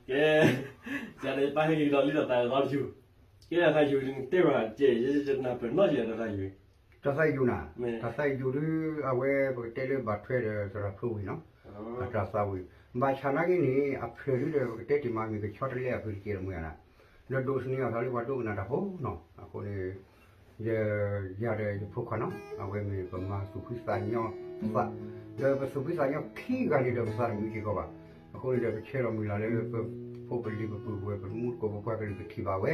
ကဲ, ယၤန့ၣ် ယပၢ်ဟ့ၣ်က့ၤဒီးလံာ်တၢ်သးလီၤတယုၢ်, ကဲတၢ်သးယုၢ်န့ၣ် တဲဘၣ်ကဲ ယနၢ်ပၢၢ်နီတမံၤတၢ်သးယုၢ်, တၢ်သးယုၢ်နၤ, တၢ်သးယုၢ်ဒုး အဝဲပကတဲလၢဘၣ်ထွဲဒီးသရၣ်ဖျိဝံၤနီၤ, အတၢ်သးဝံၣ်, ဘၣ်ဆၣ်နာ်က့န့ၣ် အဖျၢၣ်ဒုးဒီး ပကတဲတ့ၢ်မးမ့ၢ်ကဆီတလဲအဖျၢၣ်တကဲလီၤမ့ၢ်ဧါ, ဒီးဒိးသန့ၤအီၤသးလၢပှၤဒိကနၣ်တၢ်ဖိနီၤ, အဃိန့ၣ် ယ ယၤဒီးယဖိခွါနီၤ အဝဲမ့ၢ်ပမၤသူၣ်ဖှံသးညီသး, ဒီးပသူၣ်ဖှံသးညီခံဂၤန့ၣ်ဒီးပသးတမုာ်စ့ၢ်ကီးဘၣ်, အဃိန့ၣ်ဒီးပဆဲးလီၤမုၢ်လၢ်လၢပဖိပလံၤပပုၢ်ပဝဲၢ်ပမူတကိးပပှၤကလုာ်ကထံၣ်ဘၣ်ဝဲ,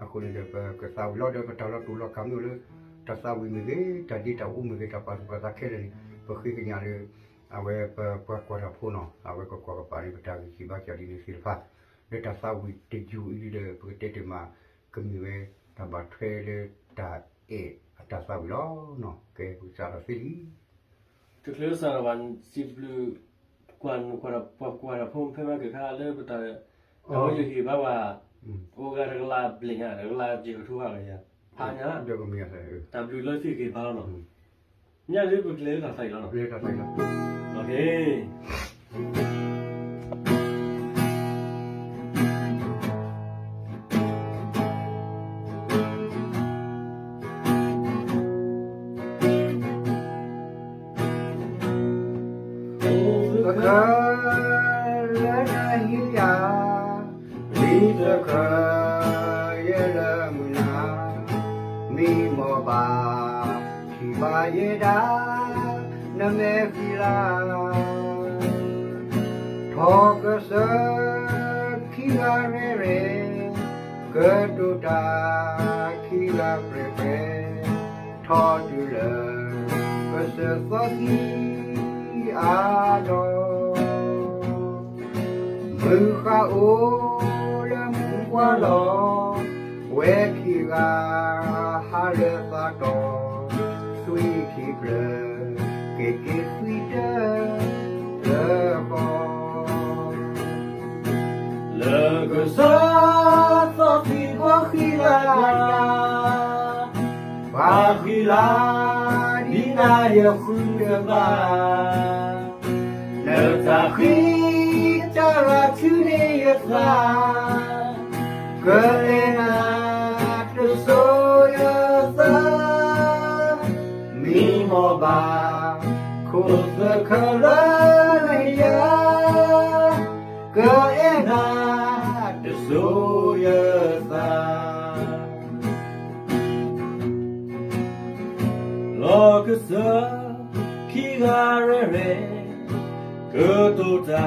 အဃိန့ၣ်ဒီးပကသးဝံၣ်လီၤဒီးပတၢ်လီၤတူာ်လီၤကာ်မ့ၢ်အိၣ်လၢ တၢ်သးဝံၣ်မ့ၢ်ဂ့ၤ တၢ်ဒ့တၢ်အူမ့ၢ်ဂ့ၤ တၢ်ပာ်သူၣ်ပာ်သးခဲလၢာ်န့ၣ် ပဃ့ကညးလၢ အဝဲပပှၤကွၢ်တၢ်ဖိနီၤ အဝဲကကွၢ်ကပၤန့ၣ် ပတၢ်ဂံၢ်စၢ်ဘါစၢ်ဒ်န့ၣ်သ့ၣ်တဖၣ်, လၢတၢ်သးဝံၣ်တယုၢ်အံၤဒီး ပကတဲတ့ၢ်မး ကမ့ၢ်ဝဲတၢ်ဘၣ်ထွဲလၢတၢ်အဲၣ်အတၢ်သးဝံၣ်လီၤ. ကဲ ပကစးထီၣ်သ့လံ တချုးစးထီၣ်ဘၣ် စံးဘျုး ပှၤကွၢ်တၢ်ဖိဖဲမၤက့ၤခါလၢပတၢ် အဝဲယဟ့ၣ်ဘါဝဲ အိၣ်ဂၤတကလးဘျဲၣ်ညါ တကလးယဲၢ်ကထိဂၤညါ ဖးညါ တၢ်ဘျုးလၢသုဟ့ၣ်ဘါလီၤနီၤ, ညါဒ်ပကလဲၤလၢတၢ်သးအံၤလီၤနီၤ, လၢတၢ်သးအံၤလီၤ, လၢနဟံၣ်ယၤ လံတခါ ယဲလၢမုၢ်နၤ မံမီၢ်ဘၣ် ထံၣ်ဘၣ်ယဲဒၣ် နမဲာ်ဃံလၤ ထီၣ်ကစၢၢ် ခံဂၤရဲၣ်ရဲၣ် ကတိၤတၢ် ခံဂၤပြဲၢ်ပြဲၢ် ထီၣ်တုၤလၢ ကစၢၢ်သီသံအါဒီး မုၢ်ဃၣ်အိၣ်လၢမုၢ်ပှၢ်လီၤ, ဝဲခံဂၤဟးလၢသးတီၤ, သွံၣ်ထံဖျၢၣ် က့ၤက့ၤသွံၣ်တၢၢ်လၢဃီ, လၢကစၢၢ်သီသံကွၢ်ဃံလၤ ပှၤဃံလၤ ဒ်နၤယဃုတဘၣ်, နတၢ်ဃံတၢ်ရၤထုးန့ၢ်ယသး, ကအဲၣ်နၤတစိၤယသး, မံမီၢ်ဘၣ် ခိၣ်သခၢၣ်လၢနယၤ, ကအဲၣ်နၤတစိၤယသး. လီၤကစၢၢ် ခံဂၤရဲၣ်ရဲၣ် ကတိၤတၢ်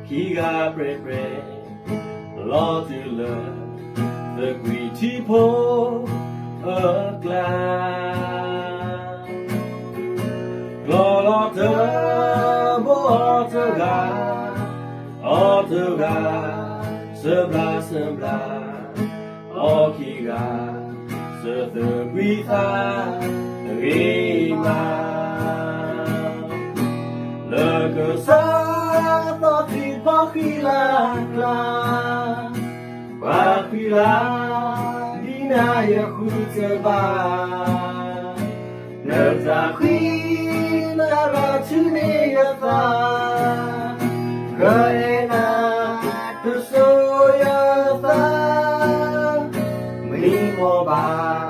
ခံဂၤပြဲၢ်ပြဲၢ် လီၤတုၤလၢ သကွံာ်ထံဖိအကျါ, ကျီၢ်လီၤတၢ်ဘိအီၤတဂၤ, အီၤတဂၤ စၢဘျးစၢဘျး အီၤခံဂၤ စၢသကွံာ်သးဂ့ၤမး, လၢကစၢ်သီသံဖီဃံလၤကျါ, ပှၤဃံလၤ ဒ်နၤယဃုတဘၣ်, နတၢ်ဃံတၢ်ရၤထုးန့ၢ်ယသး, ကအဲၣ်နၤတစိၤယသး, မံမီၢ်ဘၣ်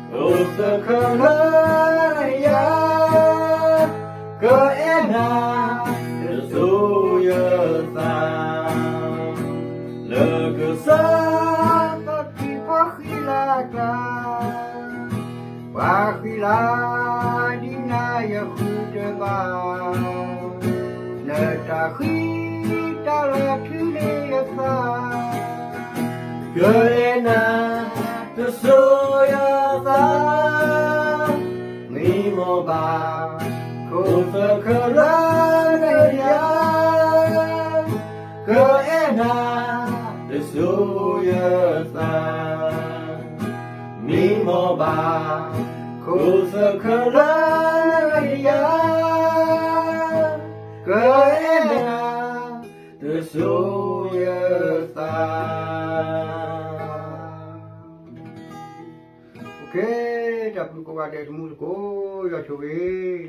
ခိၣ်သခၢၣ်လၢနယၤ, ကအဲၣ်နၤ တစိၤယသး, လၢကစၢ်သီသံဖီဃံလၤကျါ, ပှၤဃံလၤ ဒ်နၤယဃုတဘၣ်, နတၢ်ဃံတၢ်ရၤထုးန့ၢ်ယသး, ကအဲၣ်နၤတစိၤယသး, မံမီၢ်ဘၣ် ခိၣ်သခၢၣ်လၢနယၤ, ကအဲၣ်နၤတစိၤယသး, မံမီၢ်ဘၣ် ခိၣ်သခၢၣ်လၢနယၤ, ကအဲၣ်နၤတစိၤယသး. တၢ်ဘျုးကိးဂၤဒဲးတမူတကိး ယွၤဆိၣ်ဂ့ၤ